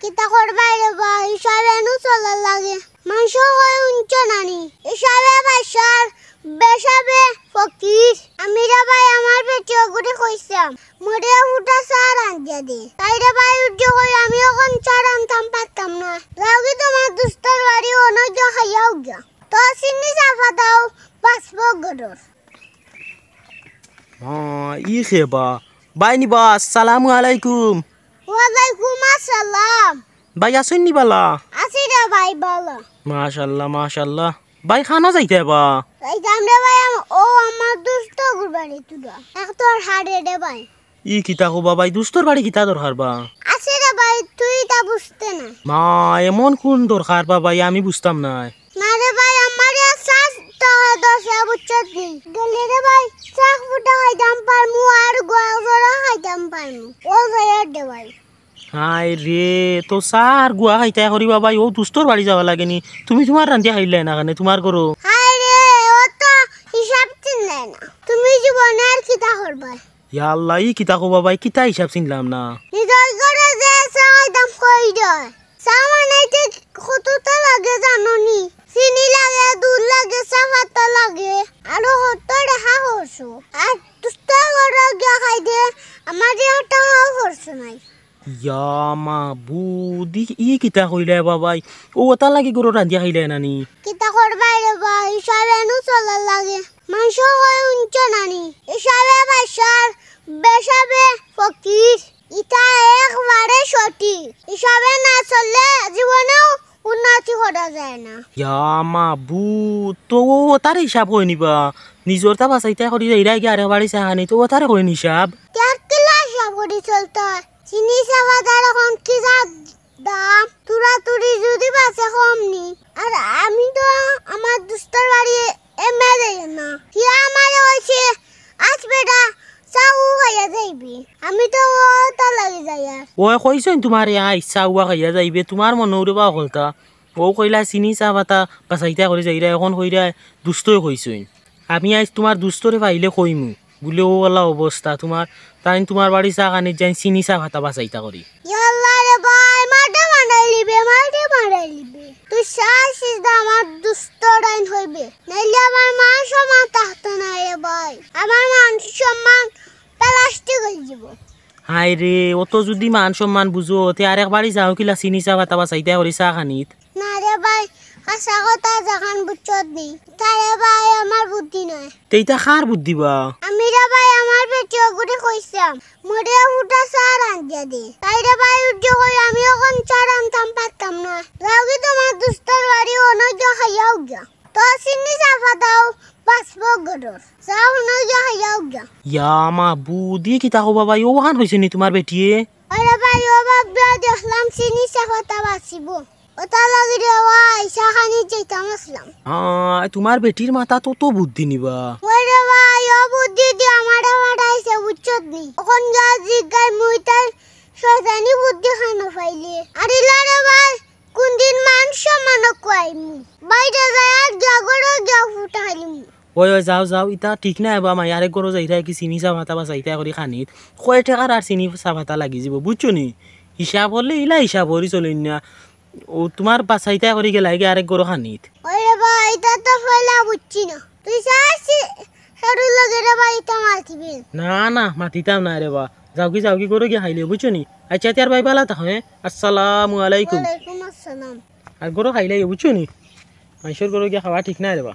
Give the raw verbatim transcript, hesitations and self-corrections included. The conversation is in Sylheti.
কিতা করবায় রে বা, হিসাবে নু চলার লাগে। মানষে কয় হুনছো নানি, হিসাবে বাদশার, বেসাবে ফকির। আমি রে ভাই আমার বেটি অগুরে কইছলাম, মরিয়া ফুটা চা রান্ধিয়া দে। তাই রে ভাই উঠে কই, আমি অখন চা রানতাম পারতাম না। যাওগি তুমার দুস্তর বাড়ি, অনো গিয়া খাইয়া আওগি। তো চিনি চা পাতাও বাঁচবো গরুর। হ্যাঁ, ই খেবা। ভাই নি বা, আসসালামু আলাইকুম। ওয়ালাইকুম আসসালাম। ভাই আছইন নি বালা? আছি রে ভাই, বালা। মাশাআল্লাহ, মাশাআল্লাহ। ভাই খানো যাইতায় বা? যাইতাম রে ভাই, আম-, ও আমার দুস্ত গুরবানি তুলা। এক তোর হাড়ে রে ভাই। ই কিতা কও বা ভাই, দুস্তর বাড়ি কিতা দরকার বা? আছে রে ভাই, তুই ইতা বুঝতে না। মা, এমন কুন দরকার বা ভাই, আমি বুঝতাম নায়। না রে ভাই, আমার ইয়া চাষ তো দশা বুঝছত নি। গেলে রে ভাই, চাষ ফুটা খাইতাম পারমু আর গোয়া জোড়া খাইতাম পারমু। ও যাইয়ার দে ভাই। হায় রে, তো চা আর গুয়া খাইতায় করি বা ভাই, ও দুস্তর বাড়ি যাওয়া লাগে নি? তুমি তুমার রান্ধিয়া খাইলায় না কেনে, তুমার ঘরো? হায় রে, ও তো হিসাব চিনলায় না। তুমি জীবনে আর কিতা করবায়? ইয়া আল্লাহ, ই কিতা কও বা ভাই, কিতা হিসাব চিনলাম না? নিজর ঘরো যে চা খাইতাম কই রে। চা বানাইতে কততা লাগে জানো নি? চিনি লাগে, দুধ লাগে, চা পাতা লাগে, আরো কত টেকা খরচ। আর দুস্ত ঘরো গিয়া খাইতে আমার যে টেকা খরচ নাই। ইয়া মাবুদ, ই, ই কিতা কইলায় বা ভাই? ও ওটার লাগি ঘরো রান্ধিয়া খাইলায় না নি? কিতা করবায় রে বা, হিসাবে নু চলার লাগে। মানষে কয় হুনছো নানি, হিসাবে বাদশার, বেসাবে ফকির। ইটা একবারে সঠিক। হিসাবে না চললে জীবনেও উন্নতি করা যায় না। ইয়া মাবুদ, তো ও ওটারে হিসাব কই নি বা? নিজরতা বাঁচাইতায় করি যাইরায় গি আরেক বাড়ি চা খানিত, তো ওটারে কই নি হিসাব? তে আর কিলা হিসাব করি চলতায়? চিনি চা পাতার অখন কি জাত দাম? তুরা তুরি যদি বাঁচে কম নি। আর আমি তো আমার দুস্তর বাড়ি এমনে যাই না। হিয়া আমারে কইছে, "আজ বেটা, চা উ খাইয়া যাইবি।" আমি তো ওটার লাগি যাইয়ার। ওই কইছইন তুমারে, আইজ চা উয়া খাইয়া যাইবে, তুমার মনো রে বা অকলতা। ও কইলা চিনি চা পাতা বাঁচাইতায় করি যাইরায়, অখন কইরায় দুস্তয় কইছইন। আমি আইজ তুমার দুস্তরে পাইলে কইমু, বুলে ও ওলা অবস্থা তুমার, তাইন তুমার বাড়ি চা খানিত যাইন চিনি চা পাতা বাঁচাইতা করি। ইয়া আল্লাহ রে ভাই, মাঠে মারাইলিবে, মাঠে মারাইলিবে। তুই চা সিধা আমার দুস্তরাইন কইবে, নাইলে আমার মান সম্মান থাকতো না রে ভাই। আমার মান সম্মান প্লাস্টিক অইযিবো। হায় রে, অত যুদি মান সম্মান বুঝো, তে আরেক বাড়ি যাও কিলা চিনি চা পাতা বাঁচাইতায় করি চা খানিত। না রে ভাই, হাছা কথা যেখান বুঝছত নি। তারে ভাই, আমার বুদ্ধি নাই। তে ইটা কার বুদ্ধি বা? আমি রে ভাই, আমার বেটি অগুরে কইছলাম, মরিয়া ফুটা চা রান্ধিয়া দে। তাই রে ভাই, উঠে কই, আমি অখন চা রানতাম পারতাম না। যাওগি তুমার দুস্তর বাড়ি, অনো গিয়া খাইয়া আওগি। তো চিনি চা পাতাও বাঁচবো গরুর। যাও, অনো গিয়া খাইয়া আওগি। ইয়া মাবুদ, ই কিতা কও বা ভাই, অখান কইছে নি তুমার বেটিয়ে? আরে ভাই, ও বাপ, দেখলাম চিনি চা পাতা বাঁচিবো। ওটার লাগি রে ভাই, চা খানিত যাইতাম আছলাম। আহ, তুমার বেটির মাথাত তো বুদ্ধি নি বা। ওই রে ভাই, ও বুদ্ধি দি আমারে ফাটাইছে, বুঝছত নি? অখন গিয়া জিগাই মুই তার শয়তানি বুদ্ধি খানো পাইলে। আর ইলা রে ভাই, কুনদিন মান সম্মান খুয়াইমু? বাইরে যাইয়ার গিয়া ঘরো গিয়া ফুটাইলিমু। ওই, ওই, যাও, যাও, ইতা ঠিক নায় বা, মাই আরেক ঘরো যাইরায় গি চিনি চা পাতা বাঁচাইতায় করি খানিত। কয় টেকার আর চিনি চা পাতা লাগি যিবো, বুঝছো নি? হিসাব করলে ইলা হিসাব করি চলইন না। ও তুমার বাঁচাইতায় করি গেলায় গি আরেক ঘরো খানিত। ওই রে বা, ইতা তো পয়লা বুঝছি না। তুই চাইছি হেরুর লগে রে বা, ইতা মাতিবি। না, না, মাতিতাম না রে বা। যাওগি, যাওগি, ঘরো গিয়া খাইলে, বুঝছো নি? আচ্ছা, তে আর ভাই বালা থাকো, হ্যাঁ? আসসালামু আলাইকুম। ওয়ালাইকুম আসসালাম। আর ঘরো খাইলে, বুঝছো নি? মানষর ঘরো গিয়া খাওয়া ঠিক নায় রে বা।